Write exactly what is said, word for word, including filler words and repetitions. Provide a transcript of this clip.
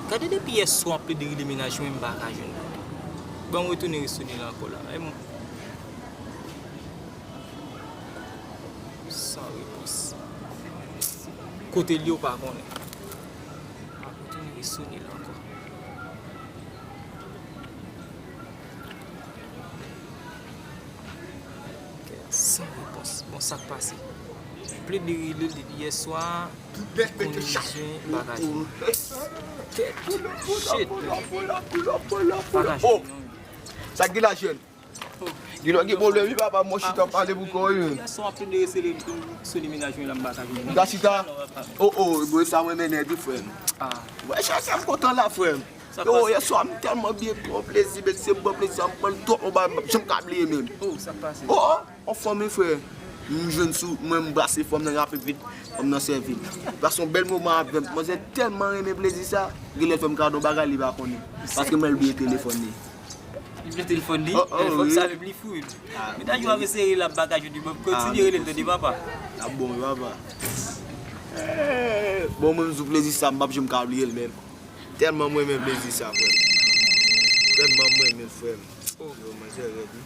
Gade depi yè swa m ap plede rele mennaj mwen, m pa ka jwenn li. Ban m retounen resone l ankò la. E m- San repons. Kote l ye, w pa konnen. M ap retounen resone l ankò. San repons. Bon, sa k pase? M plede rele l depi yè swa. Konnen li jwenn bagay. Kèt. Shit. Bagay. Oh, sa ki la jwenn? Gen lòt gen pwoblèm wi papa, mwen chita pale pou kò wi. Yè swa m ap plede rele, sone mennaj mwen la, m pa ka jwenn li. Gachita. Oh, oh, bro, sa mwen mennen di frè m. Ah. Wè, chè, sa m kontan la, frè m. Sa k pase? Yo, yè swa m tèlman byen pran plezi, men se bon plezi, m pran l twòp, mwen pa janm ka bliye menm. Oh, sa k pase? Oh, oh, on fanmi, frè. M jwenn sou mwen, m brase fanm nan rapid vit, fanm nan sèvi m. Pase yon bèl moman avè m. Manzè tèlman renmen plezi sa, genlè l fè m kado bagay li pa konnen. Paske mwen bliye telefòn li. Li bliye telefòn li? Oh, oh, telefòn wi. Sa menm li fou wi. Ah, men ta jwe avè seri la bagay jodi, bon, kontinye rele l tande papa. Ah, bon, papa. Eh, bon, mwen m sou plezi sa, m p ap janm ka bliye l menm. Tèlman mwen renmen plezi sa, frè m. Tèlman mwen renmen, frè m. Oh. Yo, manzè rèd wi.